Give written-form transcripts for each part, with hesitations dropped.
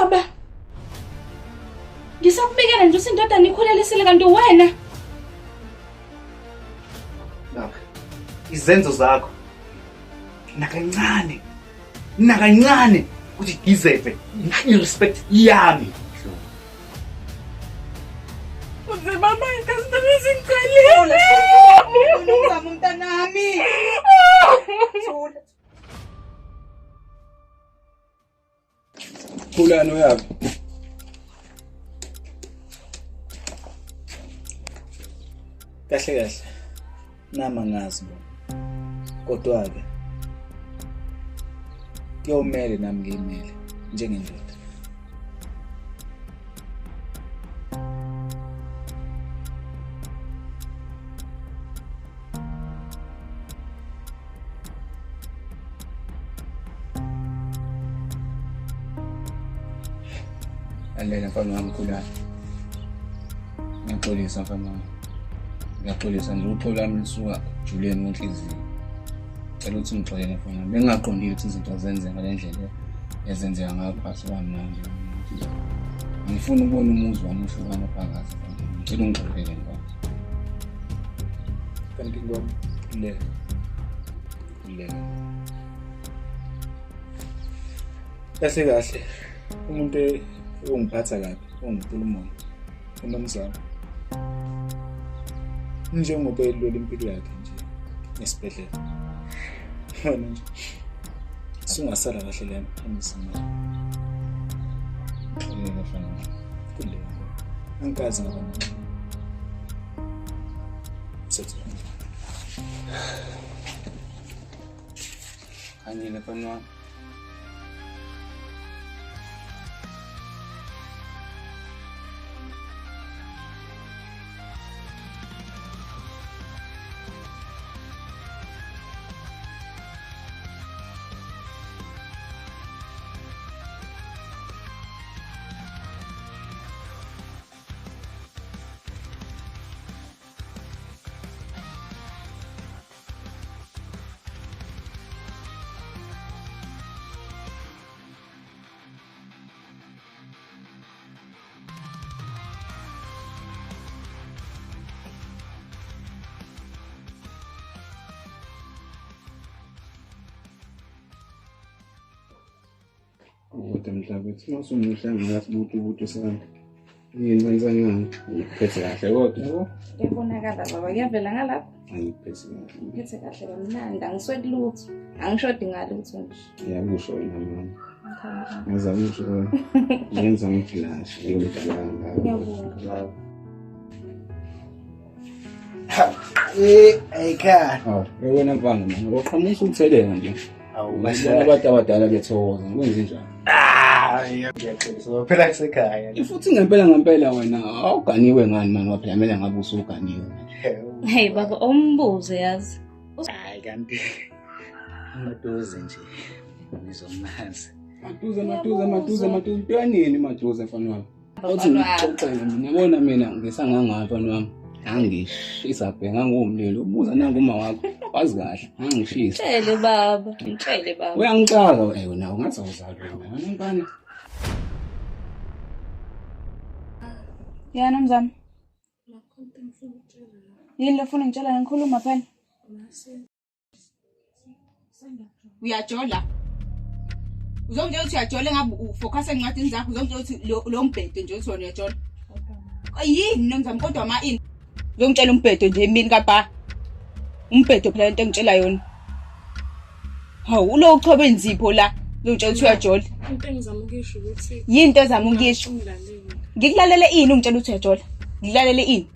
Baba. Ngisakubikela nje usindodana ikhulelisile kanti wena. Baba, izenzo zakho nakancane nakancane ukuthi deserve i-respect yami. Uzima manje singicalile. Nomzamo mntanami. Thula. Khulani uyaphi? Kahle kahle. Nama ngazi bo. Kodwa ke kuyomele nami ngiyimele njengendoda. Lalela mfana wami khulani. Ngiyaxolisa mfana wami. Ngiyaxolisa nje uxolo lwami lusuka ejuleni kwenhliziyo. Cela ukuthi ungixolele mfana wami. Bengingaqondile ukuthi izinto zenzeka ngale ndlela ezenzeka ngayo phakathi kwami manje. Ngifuna ukubona umuzi wami uhlukana phakathi. Ngicela ungixolele mfana. Kanti ngoma le. Le. Kahle kahle umuntu ongiphatha kabi ongiphula umoya unomzamo njengoba elwela impilo yakhe nje esibhedlela wena nje sungasala kahle lena emzini Xolele mfana. Kule angikaze ngaba msethu. Khanyile mfana wami. Kodwa mhlawumbe uma usumuhle ngathi butu butu sami. Yini kancane ngikuphethe kahle kodwa yabo. Kuyabonakala baba, kuyavela ngalapha. Angikuphethe kahle. Ngiphethe kahle kamnandi, angisweli lutho. Angishodi ngalutho nje. Ngiyakusho wena mama. Ngenza kusho wena. Ngenza ngiblash ngiyomdala kangaka. Ngiyabonga. Eh, ayikhaya. Hawu, wena mfana manje uqhamusa ukutheleka nje. Awu, Ubona abantu abadala bethokoza, kwenze njani? Ah, ngiyaxolisa. Phela kusekhaya. Futhi ngempela ngempela wena awuganiwe ngani manje waphela kumele ngabe usuganiwe manje. Hey baba, umbuze yazi. Hayi kanti maduze nje ngizomazi. Maduze maduze maduze maduze into yanini maduze mfana wami. Othi ngixoxele mina yabona mina ngisangangapha mfana wami. Ngangishisa bhe nganguwumlilo ubuza nangu uma wakho wazi kahle ngangishisa. Mtshele baba, mtshele baba. Uyangixaka eh wena ungathi awuzali wena wena mfana. Ya nomzamo. Yini lofuna ngitshela ngikhuluma phela? Uyajola. Uzongitshela ukuthi uyajola engabe ufocus encwadini zakho uzongitshela ukuthi lo mbhedo nje uthi wena uyajola. Yini nomzamo kodwa ma ini? Uzongitshela umbhedo nje emini kabha. Umbhedo phela into engitshela yona. Hawu ulo uchobe inzipho la. Uzongitshela ukuthi uyajola. Into engizama ukuyisho ukuthi Yini into ezama ukuyisho? ungilalele. Ngikulalele ini ungitshela ukuthi uyajola? Ngikulalele ini?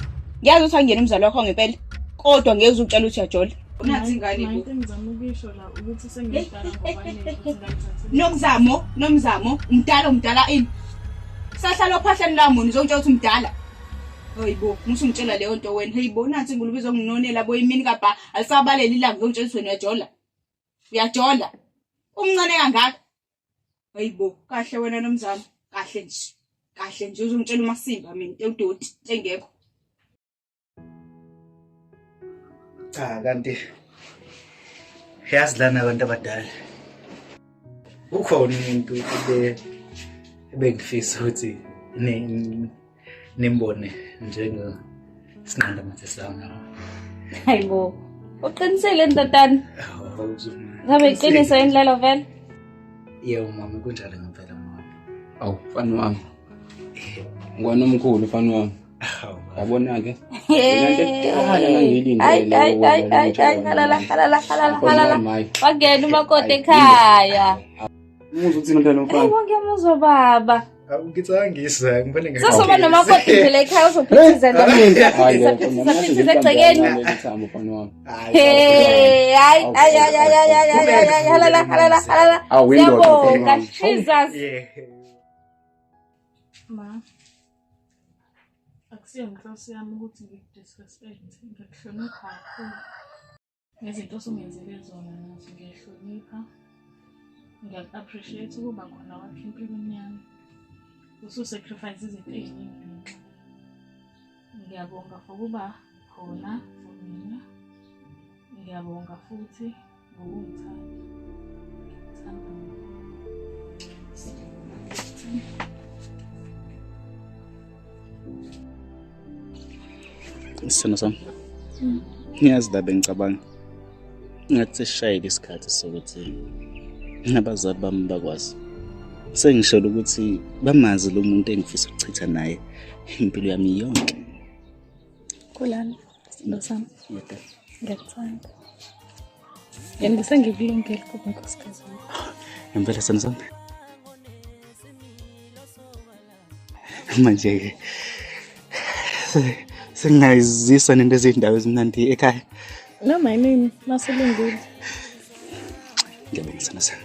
Ngiyazi ukuthi angiyena umzali wakho ngempela. Kodwa ngeke uzukutshela ukuthi uyajola. Nathi ingane bo. Into engizama ukuyisho la ukuthi sengimdala ngokwanele ukuthi ngayithathela. Nomzamo, Nomzamo, umdala umdala ini? Sahlala ophahleni lwami uzongitshela ukuthi umdala. Hayibo, musungitshela leyo nto wena. Hayibo, nansi ingulube izonginonela bo imini kabha. Alisabaleli ilanga uzongitshela ukuthi wena uyajola. Uyajola. Umncane kangaka. Hayibo, kahle wena Nomzamo. Kahle nje. Kahle nje uzongitshela umasimba mina into ewudoti, into engekho. Cha kanti yazi lana abantu abadala. Ukhona umuntu ebe Ebengifisa ukuthi nimbone njenge sinqandamathe sami. Hayibo. Uqinisile ndodana. Ngabe iqiniso yini lelo vele? Yebo mama, kunjalo ngempela mama. Awu mfana wami. Ngwana omkhulu mfana wami. Yabona-ke. Hayi hayi hayi hayi hayi halala halala halala halala. Wangena umakoti ekhaya. Umuzwa uthini mntana Hayi mfana? wangiyamuzwa baba. Ngicangisa ngibone ngathi. Sesoba nomakoti phela ekhaya uzophithiza Hayi, nje. Phithiza phithiza egcekeni. Ithambo mfana wami. Hey, hayi hayi hayi hayi hayi hayi hayi halala halala halala. Awu indoda mfana Siyabonga wami. Jesus. Ma, akusiyo inhloso yami ukuthi ngikudisrespect, ngiyakuhlonipha kakhulu. Ngezinto osungenzele zona nazo ngiyahlonipha. Ngiyaku-appreciate ukuba khona kwakho empilweni yami. Usu-sacrifice izinto ey'ningi ngenxa. Ngiyabonga for ukuba khona for mina. Ngiyabonga futhi ngokungithanda. Ngikuthanda mina. Isithando sami. Ngiyazi la bengicabanga. Ngathi sesishayile isikhathi sokuthi abazali bami bakwazi. Sengisholo ukuthi bamazi lo muntu engifisa ukuchitha naye impilo yami yonke. Khulani, sithando sami. Yebo. Ngiyakuthanda. And sengikulungele ukuba unkosikazi wakho. Ngempela sithando sami. Manje-ke sengingayizisa nento ezindawo ezimnandi ekhaya. Noma yinini, masulungile. Ngiyabonga sithando sami.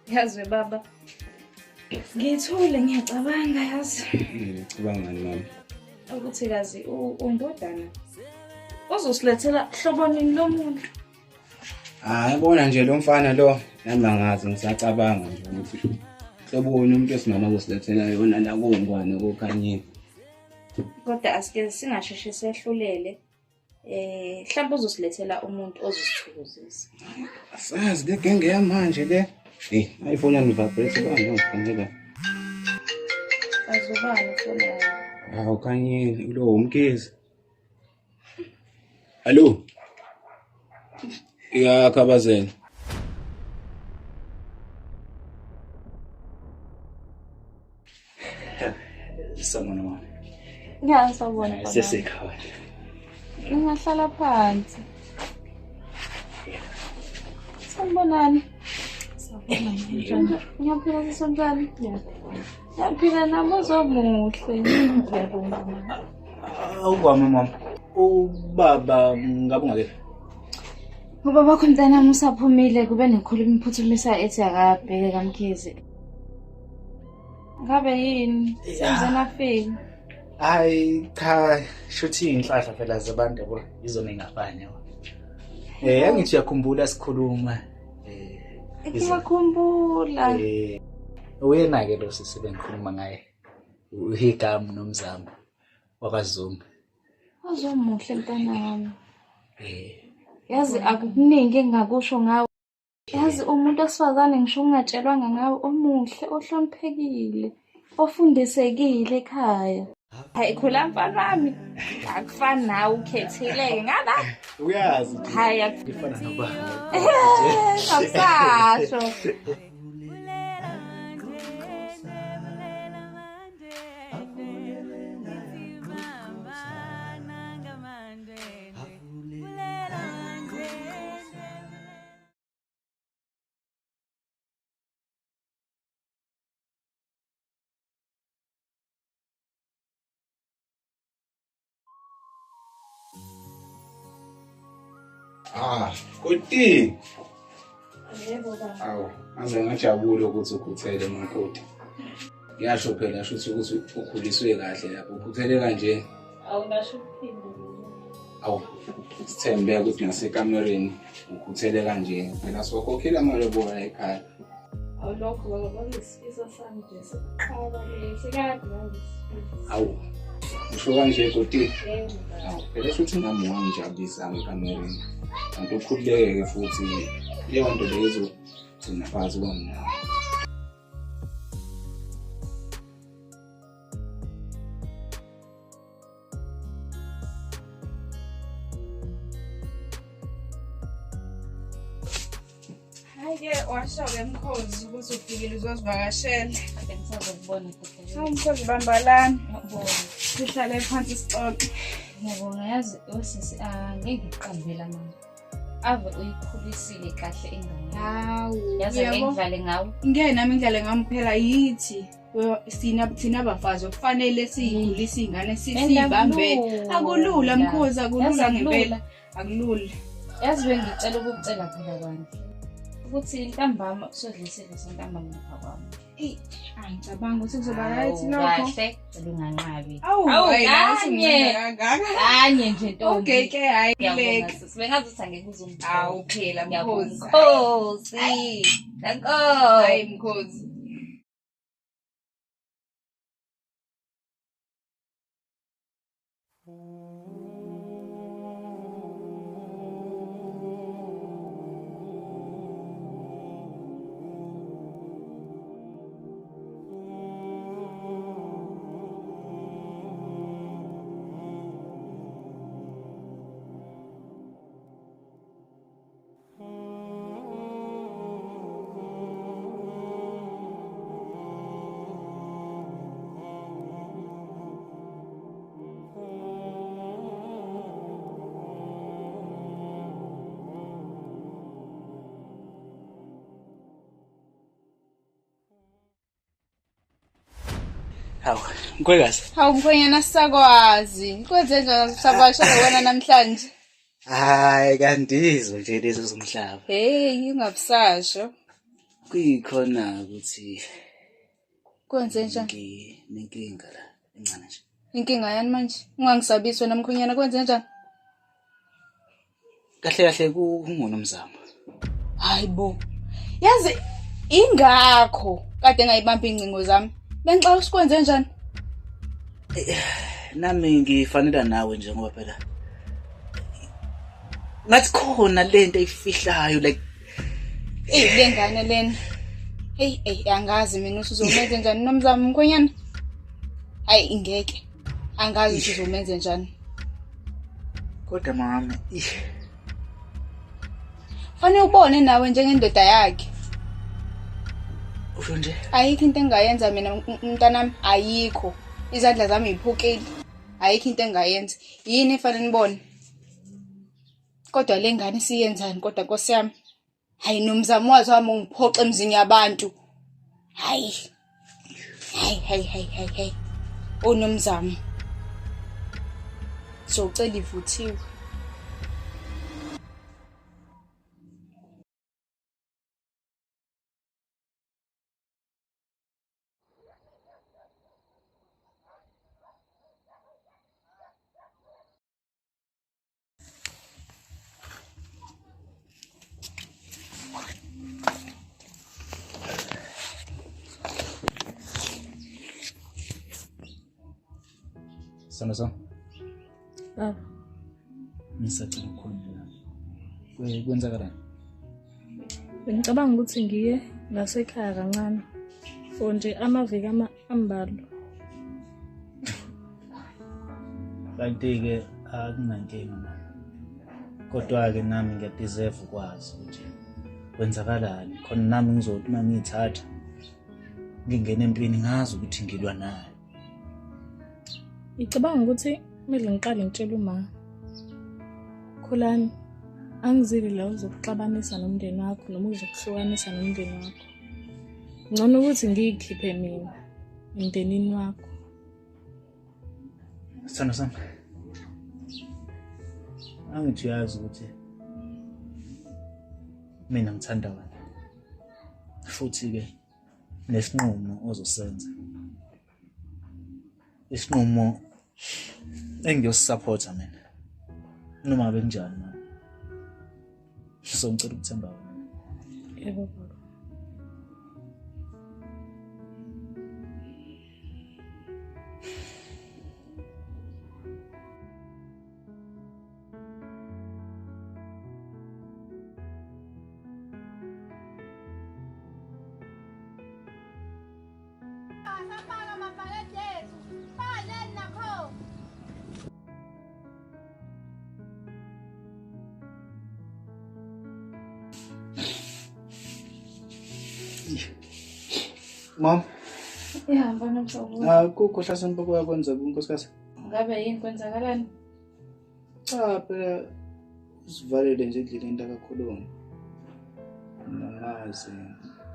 Yazi baba. Ngithule ngiyacabanga yazi. Ngicabangani mama? Ukuthi kazi undodana uzosilethela hlobo nini lomuntu. Ah, yabona nje lo mfana lo nami angazi ngisacabanga nje ukuthi hloboni umuntu wesimama ozosilethela yona la kongwane kokhanyile. Kodwa asike singasheshe sehlulele. Mhlawumbe uzosilethela umuntu ozosithokozisa. Asazi le genge yamanje le. Eh, iPhone yami vibrate bani ngikhangela. Azubani ufonayo. Hawu khanyile lo umkezi. Hallo. Ya khabazela. Sanibona mama. Ya sawubona baba. Sesikhona. Ningahlala phansi. Sanibonani. Ngiyaphila sisonjani? Ngiyaphila nami uzomuhle. Ngiyabonga mama. Awukwami mama. Ubaba ngabe ungakephi? Ngoba bakho mntanami usaphumile kube nekhuluma iphuthumisa ethi akabheke kaMkhize. Ngabe yini? Senze nafika. Hayi cha, shuthi inhlahla phela zabantu yabo izona engafani yabo. Angithi uyakhumbula sikhuluma. Ngiyakhumbula. Uyena ke lo sisi bengikhuluma ngaye. Uhigam nomzamo wakwaZuma. Uzomuhle mntanami. Yazi akukuningi engingakusho ngawe. Yazi umuntu osifazane ngisho ungatshelwanga ngawe omuhle, ohloniphekile, ofundisekile ekhaya. Hayi khula mfana wami. Akufani nawe ukhethile-ke ngaba. Uyazi nje. Hayi Ngifana nobaba. akusasho. Ah, Koti. Yebo baba. Awu, ngaze ngajabula ukuthi ukhuthele makoti. Ngiyasho phela shuthi ukuthi ukhuliswe kahle lapho. Ukhuthele kanje. Awungasho ukuphinde. Awu, sithembe ukuthi nasekamereni ukhuthele kanje. Phela sokhokhela amalobola ekhaya. Awulokho baba kwakuyisifiso sami nje sokuqala lesi kade ngangisifisa. Awu. Usho kanje Koti. Awu, phela shuthi nami wangijabulisa ngekamereni. Kanti ukhululeke futhi leyo nto leyo izogcina phakathi kwami nawe. Hayi-ke washo-ke mkhozi ukuthi ufikile uzozivakashela. Bengisazokubona dade. Hawu mkhozi bambalani. Ngiyabonga. Sihlale phansi sixoxe. Ngiyabonga yazi osisi angeke ngiqambela mama. Ave uyikhulisile kahle ingane. Hawu. Yazi angeke ngidlale ngawe. Ngeke nami ngidlale ngami phela yithi. Sina thina abafazi okufanele siyikhulise iy'ngane siyibambele. Akulula mkhozi, akulula ngempela. Akulula. Yazi bengicela ukukucela phela kwami. Ukuthi ntambama usodla isidlo santambama lapha kwami. Eyi, angicabanga ukuthi kuzoba right lokho. Kahle, cela unganqabi. Awu, Awu, hayi, nawe kanye. usungicela kangaka. Kanye nje ntombi. Okay ke hayi Ngiyabonga leke. sisi. Bengazi ukuthi angeke uze ungithole. Awu phela Ngiyabonga. mkhozi. Mkhozi. Danko. Hayi mkhozi. Hawu, mkhwekazi. Hawu mkhwenyana sisakwazi. Kwenze njani usabasha wena namhlanje? Hayi kandizwe nje lezi zomhlaba. Hey, ungabusasho. Kuyikhona ukuthi Kwenze njani? nginenkinga la encane nje. Inkinga yani manje? Ungangisabisi wena mkhwenyana kwenze njani? Kahle kahle kungonomzamo. Hayi bo. Yazi ingakho kade ngayibamba ingcingo zami. Bengixaka usikwenze njani? Nami ngifanela nawe nje ngoba phela ngathi khona lento eyifihlayo like Ey le ngane lena. Hey hey angazi mina usuzomenze njani nomzamo mkhwenyana. Hayi ingeke. Angazi ukuthi uzomenze njani. Kodwa mama, Fanele ubone nawe njengendoda yakhe. Usho nje? Ayikho into engingayenza mina mntanami, ayikho. Izandla zami yiphukile. Ayikho into engingayenza. Yini efanele nibone? Kodwa le ngane isiyenzani kodwa Nkosi yami? Hayi nomzamo wazo wami ungiphoxa emzini yabantu. Hayi. Hayi hayi hayi hayi hayi. Onomzamo. Socela ivuthiwe. Sithando sami. Baba. Ngisacela ukukhuluma nawe. Kwenzakalani? Bengicabanga ukuthi ngiye ngasekhaya kancane for nje amaviki ambalwa. Kanti-ke akunankinga mama. Kodwa-ke nami ngiyadeserve ukwazi ukuthi kwenzakalani. Khona nami ngizothi uma ngiyithatha ngingena empini ngazi ukuthi ngilwa naye. Ngicabanga ukuthi kumele ngiqale ngitshele uma. Khulani, angizili la uzokuxabanisa nomndeni wakho noma uzokuhlukanisa nomndeni wakho. Ngcono ukuthi ngiyikhiphe mina emndenini wakho. Sithando sami. Angithi uyazi ukuthi mina ngithanda wena. Futhi-ke nesinqumo ozosenza. Isinqumo engiyosisupporta mina. Noma ngabe kunjani mama. So ngicela ukuthemba wena. Yebo baba. Jesu. Baleni nakho. Mom. Yeah, mbona msawubuza. Akukho hlasimpe kwakwenza kunkosikazi. Ngabe yini kwenzakalani? Cha phela usivalele nje endleleni ndakakhuluma. Ngazi.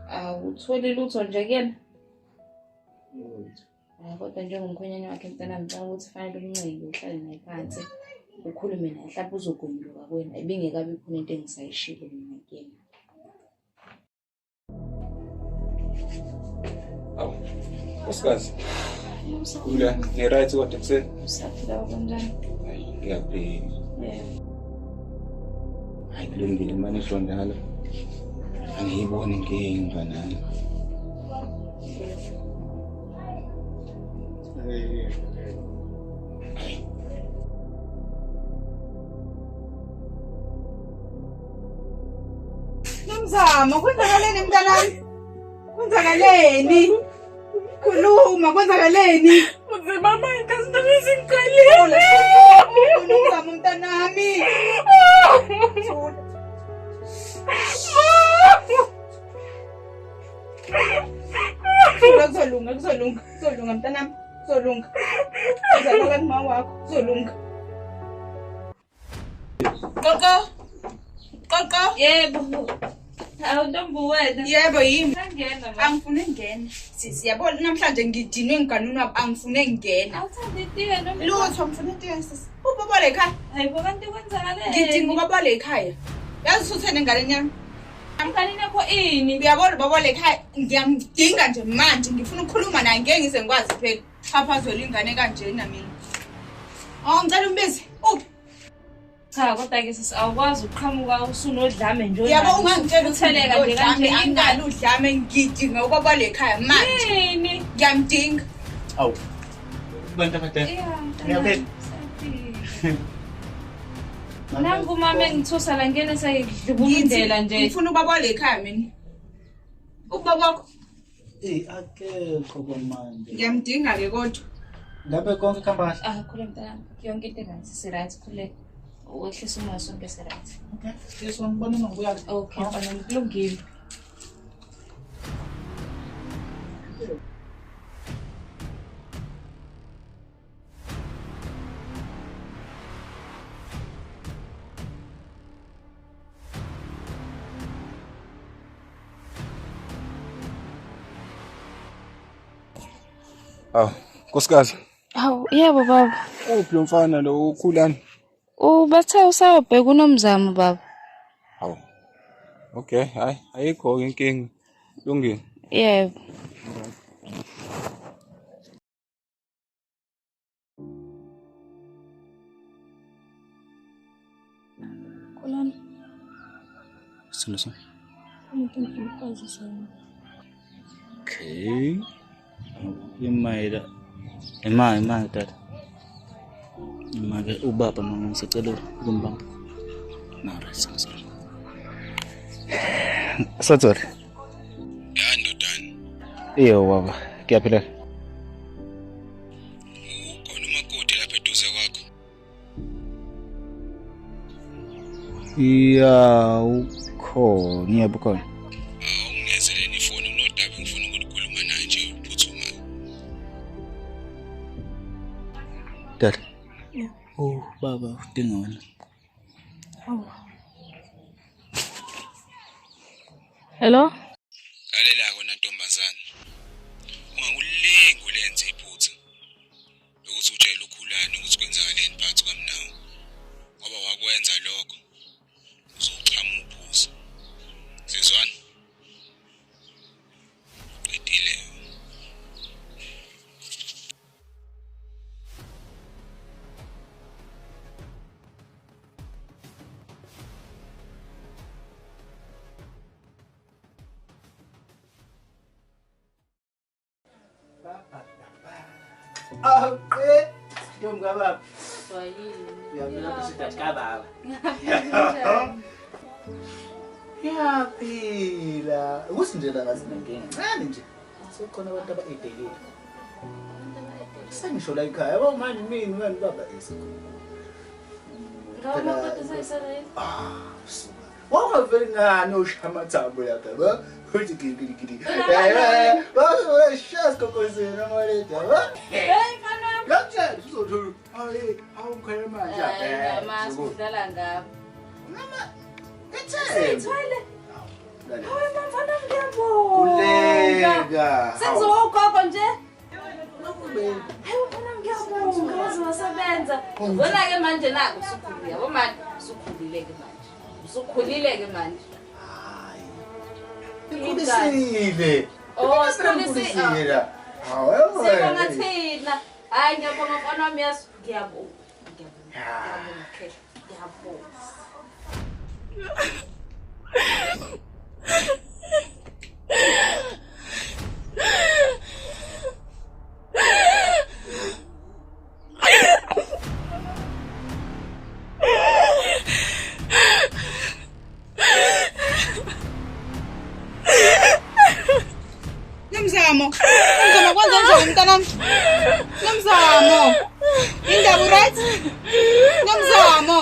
Awutholi lutho nje kuyena. Lutho. Kodwa njengomkhwenyane wakhe mntanami ngicabanga ukuthi fanele umncenge uhlale naye phansi ukhulume naye mhlawumbe uzogomuluka kuwena ibingekabi khona into engisayishilo mina kuyena. Awu, nkosikazi. Kula, ni-right kodwa ekuseni? Usaphila kanjani? Hayi, ngiyaphila. Yebo. Hayi, kulungile manje isho njalo. Angiyiboni inkinga mntanami. Nomzamo, kwenzakaleni mntanami? Kwenzakaleni? Khuluma, kwenzakaleni? Unzima manje izinto zingiqalile. Nomzamo mntanami. Thula. Thula, kuzolunga, kuzolunga, kuzolunga mntanami, kuzolunga. Uzalala kuma wakho, kuzolunga. Qoqo. Qoqo. Yebo. Awu ntombi wena. Yebo yimi. Sangena ma. Angifuni ngena. Sisi yabo namhlanje ngidinwe ngiganunwa angifune ngena. Awuthanda itiye noma? Lutho ngifuna itiye sisi. Ubaba la ekhaya. Hayibo kanti kwenzakaleni? Ngidinga ubaba la ekhaya. Yazi usuthene enganeni yami. Enganeni yakho ini? Uyabona ubaba la ekhaya ngiyamdinga nje manje ngifuna ukukhuluma naye ngeke ngize ngikwazi phela. Xhaphazela ingane kanjena mina. Oh ngicela umbize. Uphi? Cha kodwa ke sisi awukwazi ukuqhamuka usunodlame nje. Yabo ungangitshela ukuthi utheleka nje kanje angalo udlame ngidinga ubaba la ekhaya manje. Yini? Ngiyamdinga. Awu. Bantu abadala. Ngiyaphila. Nangu mama engithusa la ngene seyidlubulundela nje. Ngifuna ubaba la ekhaya mina. Ubaba wakho Eh akekho kwamanje. ngiyamdinga ke kodwa. Ngabe konke kuhamba kahle? Ah khule mntanami yonke into right si right khule. Wehlisa umoya sonke si right. Okay. Yeso ngibona uma ngibuya. Okay mntanami kulungile. Awu, nkosikazi. Hawu yebo baba. Uphi lo mfana lo ukhulani? Ubathe usayobheka uNomzamo baba. Hawu. Okay, hayi ayikho inkinga. Lungile. Yebo. Khulani, Sithando sami. umuntu engifuna ukwazisa yena. Okay. Imayela. Ima tata. Ima-ke ubaba mama ngisacela ukumbamba. No, right, sorry. Sathole. Ya ndodana, Iyo baba, kuyaphila. ukhona umakoti lapha eduze kwakho. Ya ukhona, yebo ukhona. Awungezeleni ifoni kunodaba engifuna ukulikhuluma naye nje oluphuthumayo. Tata. Yeah. Oh baba udinga wena. Hawu. Hello? Lalela kona ntombazana. Ungakulingi ulenze iphutha lokuthi utshele ukhulani ukuthi kwenzakaleni phakathi kwami nawe. Ngoba wakwenza lokho uzochama uphuze. Sizwana? Qedile. Awuqe. Ntombi kababa. Uyamina kusidathi kababa. Ngiyaphila. Ukuthi nje la ngathi nenkinga. Ncane nje. Sekukhona abantu aba-edelile. Sengisho la ekhaya yabo manje mina wena baba esikhulu. Ngabe makoti usayisele? Ah, suka. Wawungaveli ngani ushaya amathambo lapha yabo? Uthi gidi gidi gidi. Baba shas kokozini amaledi yabo. Hey mfana wami. Ngakutshela uzothola hayi awukhwela manje. Hayi ngama ngabo. Mama ethemba. Sithwele. Hayi mfana ngiyabonga. Kuleka. Sengizoba ugogo nje. Hayi mfana ngiyabonga waze wasebenza. Ubona ke manje naku usukhulile yabo manje usukhulile ke manje. Usukhulile ke manje. Hayi. Ikhulisile. Oh, sikhulisile. Hawu. Sibonga thina. Hayi ngiyabonga mfana wami yazi ngiyabonga. Ngiyabonga. Ngiyabonga khehla. Ngiyabonga. Nomzamo, Nomzamo kwenza njani mntanami? Nomzamo. Indaba right? Nomzamo.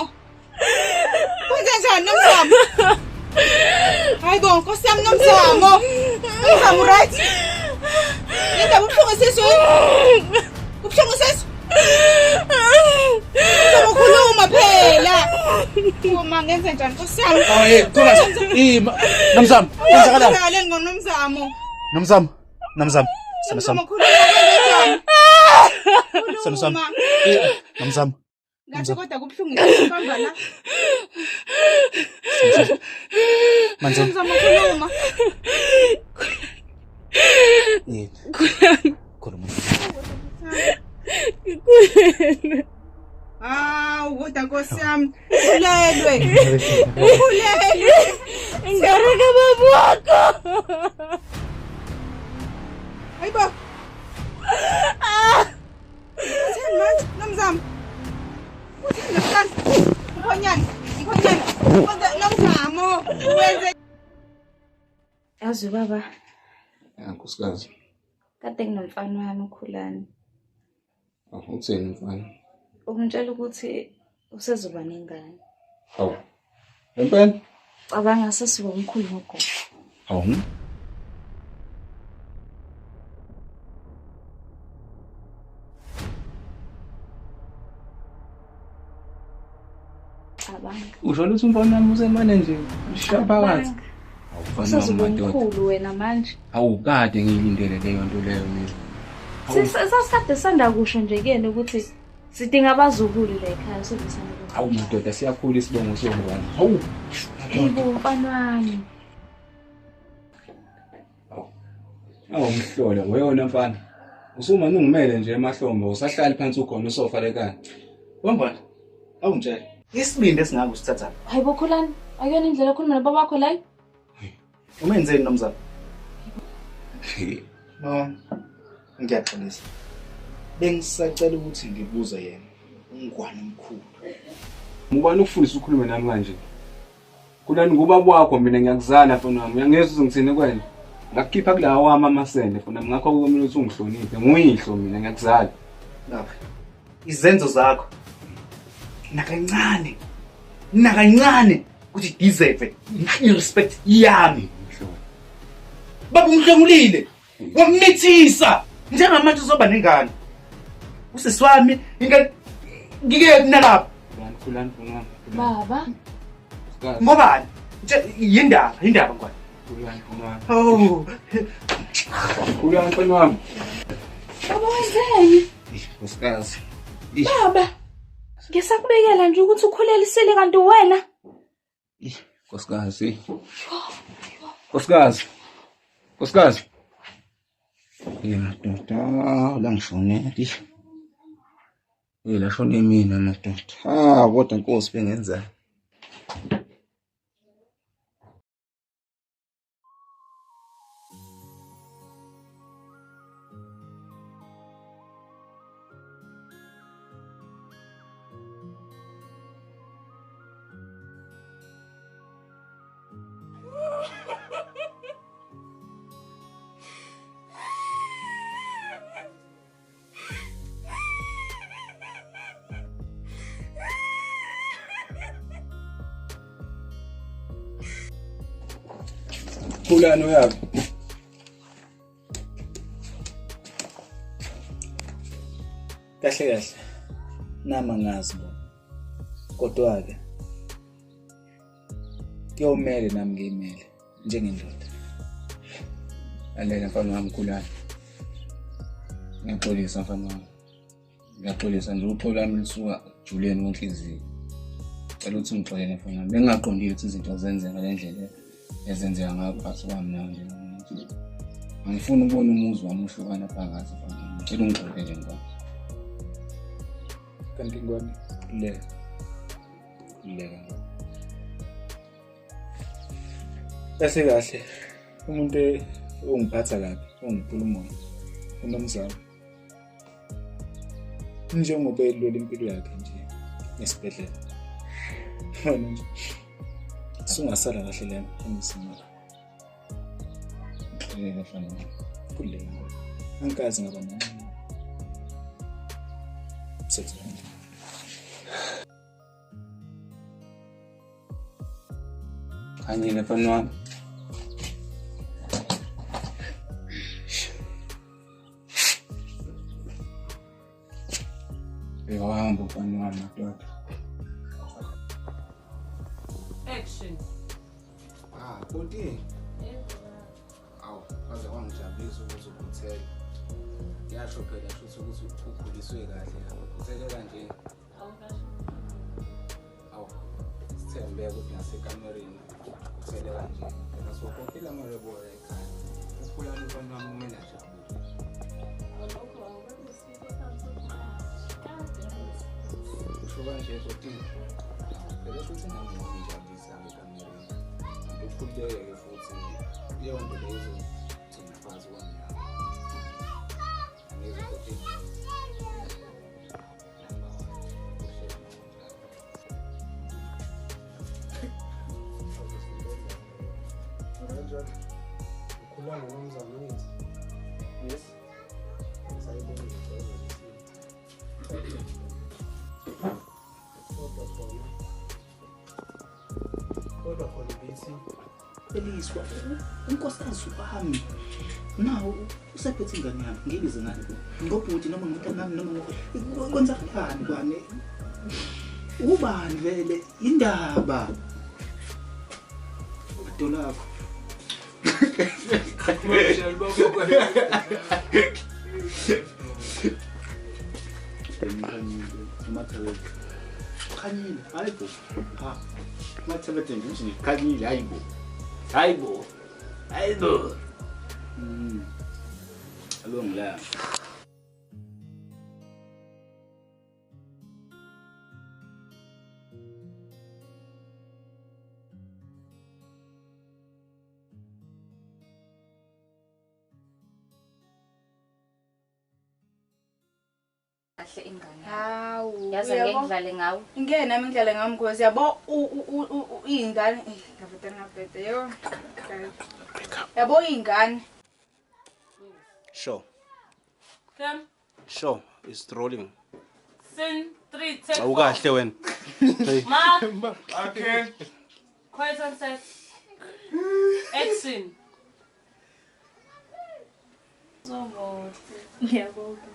Kwenza njani Nomzamo? Hayi bo, Nkosi yami Nomzamo. Nomzamo right? Indaba ubuhlungu esisu yini? Ubuhlungu esisu? Nomzamo khuluma phela. Uma ngenze njani Nkosi yami? Oh hey, Thomas. Eh, Nomzamo, kwenzakalani? Kwenzakaleni ngoNomzamo? Nomzamo, Nomzamo. Sithando sami. Nomzamo khuluma kwenze njani? Sithando sami. Khuluma. Eh, Nomzamo. Ngathi kodwa kubuhlungu isibamba la. Manzoni. Nomzamo khuluma. Yini? Khuluma. Ngikhulelwe. Hawu kodwa Nkosi yami ukhulelwe. Ukhulelwe. Ingane kababa wakho. Hayibo. Utheni manje Nomzamo? Utheni namhlanje? Mkhonyana, mkhonyana. Kodwa Nomzamo wenze Yazi baba, Ya nkosikazi. kade nginomfana wami uKhulani. Awu utheni mfana? Ungitshela ukuthi usezoba nengane. Hawu. Ngempela? Cabanga sesiba umkhulu nogogo. Hawu. Cabanga. Usho ukuthi umfana wami usemane nje ushiya phakathi. Cabanga. Hawu mfana wami Usezoba madoda. umkhulu wena manje. Hawu kade ngiyilindele leyo nto leyo mina. Hawu. Sasikade sanda kusho nje kuyena ukuthi sidinga abazukulu la ekhaya sozisana. Hawu madoda siyakhula isibongo songwane. Hawu. Hayibo mfana wami. Awu mhlola weyona mfana. Usumane ungimele nje emahlombe usahlali phansi ukhona usofa lekhaya. Wangwana. Awungitshela. Isibindi esingaka usithatha. Hayibo Khulani, akuyona indlela okhuluma nobaba wakho leyo? Umenzeni Nomzamo? No. Ngiyaxolisa. Bengisacela ukuthi ngibuze yena ungwane omkhulu. Ubani ukufundisa ukhulume nami kanje? Kulani ngubaba wakho mina ngiyakuzala mfana wami. Uyangezwa ukuthi ngithini kuwena? Ngakukhipha kulawa wami amasende mfana wami ngakho kumele ukuthi ungihloniphe. Nguyihlo mina ngiyakuzala. Lapha. Izenzo zakho nakancane nakancane ukuthi deserve i-respect yami. Baba umhlengulile wamithisa njengamanje uzoba nengane. Usisi wami ingane ngike nalapha Kulani kulani mfana wami. Baba, ngobani? Yindaba, yindaba ngwane. Kulani mfana wami. Oh. Kulani mfana wami. baba wenzeni? Nkosikazi. Baba, ngisakubekela nje ukuthi ukhulelisile kanti wena. Nkosikazi. Nkosikazi. Nkosikazi. Eh madoda, la ngishonela. Eh la shone mina madoda. Ah kodwa Nkosi bengenza. Khulani uyaphi? Kahle kahle. Nama ngazi bo. Kodwa ke kuyomele nami ngiyimele njengendoda. Lalela mfana wami Khulani. Ngiyaxolisa mfana wami. Ngiyaxolisa nje uxolo lwami lusuka ekujuleni kwenhliziyo. Cela ukuthi ungixolele mfana wami. Bengingaqondile ukuthi izinto zenzeka ngale ndlela ezenzeka ngayo phakathi kwami nawe nje. Angifuni ukubona umuzi wami uhlukana phakathi mfana wami. Ngicela ungixolele mfana. Kanti ngwane le le kahle kahle umuntu ongiphatha kabi ongiphula umoya unomzamo njengoba elwela impilo yakhe nje esibhedlela wena nje sungasala kahle lena emzini wakho. Ngixolele mfana wami. Khululeka ngwane, angikaze ngaba nawe. Khanyile mfana wami. Uyahamba mfana wami madoda. Action. Ah, bhuti. Awu, kwaze kwangijabulisa ukuthi ukhuthele. Yasho phela shuthi ukuthi ukhuliswe kahle. Ukhuthele kanje. Awu, sithembe ukuthi nasekamereni ukhuthele kanje. Phela sokhokhela amarobora ekhaya. Ukhulani mfana wami kumele ajabule. Usho kanje bhuti. Phela shuthi nami ngijabulisa ekamereni. Ukhululeke futhi leyo nto leyo izogcina phakathi kwami nawe. Angizwa bhuti. Number one. Uhlelo ngokunjalo. Kanjani? Ukhuluma ngonomzamo ngithi. Yes. Sayibona kodwa khona. Kodwa khona bithi Eliswa unkosikazi wami nawo usephethe ingane yami ngibize ngani ngobhuti noma ngomntanami noma kwenzakalani kwani ubani vele indaba dolakho Khanyile hayibo ha mathebethe nje khanyile hayibo hayibo hayibo alongila. Kahle ingane. Hawu. Yazi ngeke ngidlale ngawe. Ngeke nami ngidlale ngawe because yabo ingane ngavete ngavete yo. Yabo ingane. Sure. Come. Sure, it's rolling. Sin 3 10. Awukahle wena. Mark. Okay. Quiet on set. Action. Ngiyabonga.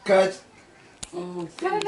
Cut. Umuhle.